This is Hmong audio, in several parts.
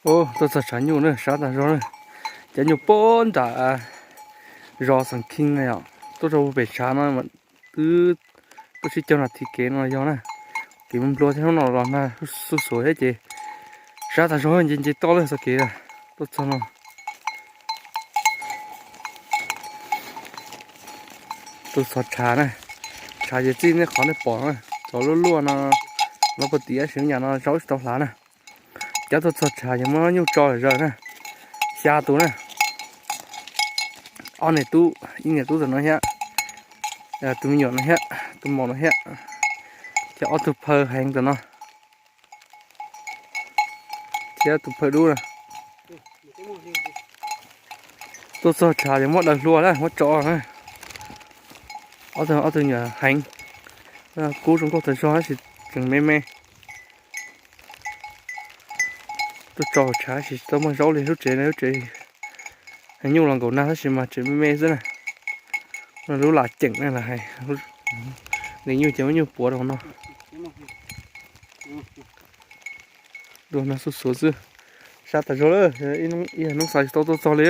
Tuaj txog tshav nyuj na, sab tas zog na. Cov nyuj puag nram zos Xeem Khij na yom, tuaj rau pem tshav no twb tuaj sib caug nas this kev no yog na. Kev nplua thiab, hnub no los nag xuj xuav thiab ces sab tas zog, nce nce toj lawm txoj kev tuaj txog no. Tuaj txog tshav na, tshav ces txij nej qhov nej pom na, cov luaj luaj no, los puag tim ib sim nyam no zaub tsis tau hlav na. Cov tuaj txog tshav ces muab nyuj tso zawm na, xya tus na, ob niam tub, ib niam tub tus no thiab, tus me nyuam no thiab, tus maum no thiab, thiab ob tug phaw heev tus no, thiab tus phaw dub na. Tuaj txog tshav ces muab daws hlua na, muab tso na. Ob tug, ob tug nyuam heev, kub zoo nkauj tas zog tab sis tseem me me. Tuaj tso hauv tshav tab sis tsis tau muaj zaub li, lub tsev no lub tsev nyuj los nkaum nag tab sis mas tseem me me xwb na. Lub lam ceem na los hais, li nyuj ces muab nyuj puav rau no. Dua nag xuj xuav xwb, sab tas zog lawm, ib hnub xav tsis tau tuaj txog li.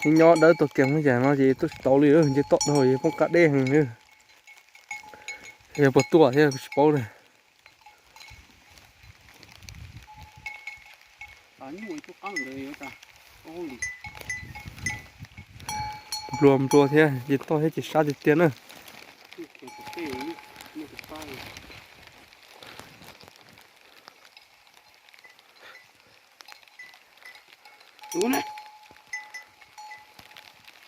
Yog nyob dawb tuaj kiag mus yam no ces tuaj tsis tau li, nce toj dhau poob qab deb heev li. Yog puas tuaj thiab kuv tsis paub li. Nplua nplua thiab, nce toj thiab ces sab tiag tiag na.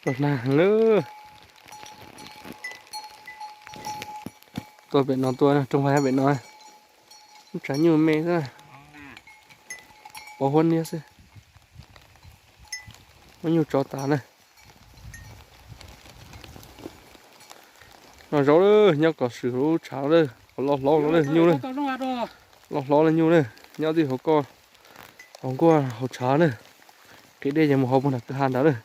Los nag heev lawm. Tuaj pem no tuaj, rooj vag pem no. Lub tshav nyuj me xwb, pov huab niab xwb. Muab nyuj tso tas na. Noj zaub lawm, nyob kom swm lub tshav lawm, kom loj hlob no lawm nyuj lawm. Loj hlob lawm nyuj lawm, nyob twj hauv ko, hauv nkuaj hauv tshav lawm. Kev dej ces mus hauv puag nram kwj ha ntawd lawm.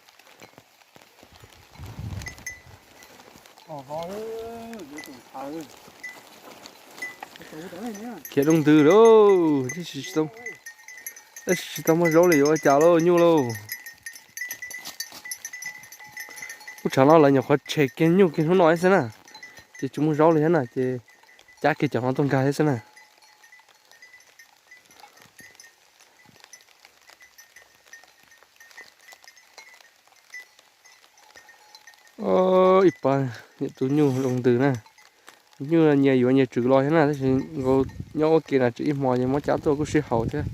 Khiav doo ntws lawm, tab sis tsis tau muaj zaub li yuav ua cas lauj nyuj lauj. Lub tshav no lawv nyuam qhuav tshem kiag nyuj kiag hnub no xwb na, ces tsis muaj zaub li thiab na, ces cab kiag cov no tuaj nkag thiab xwb na. Ib pab niam tub nyuj doo ntws na, nyuj nyias yuav nyias tswm los thiab na, tab sis nkaus nyob ua ke na tswm ib hmo ces muab cab tuaj kuj sib haum thiab.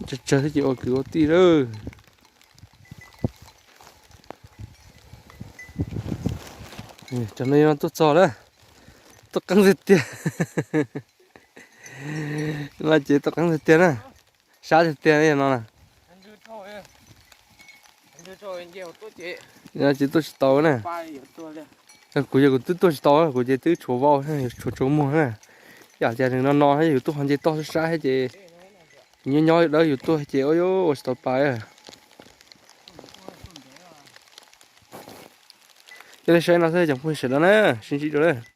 Tsawg tsawg thiab ces ua kwv ua tij lawm. Cov no tuaj txog lawm, tuaj qeeb tiag tiag. No ces tuaj qeeb tiag tiag na, sab tiag tiag no na. No ces tuaj tsis tau na. Kuv yog kuv twb tuaj tsis tau, kuv ces twb tshuav vau, tshuav tsaus muag na. Yam tias nws no no thiab yus tuaj ho nce toj sab sab thiab ces yus nyob nyob dawb yus tuaj ces ua tsis tau pais. Coj nej saib no xwb cov phooj ywg sawv daws na, sib ntsib dua na.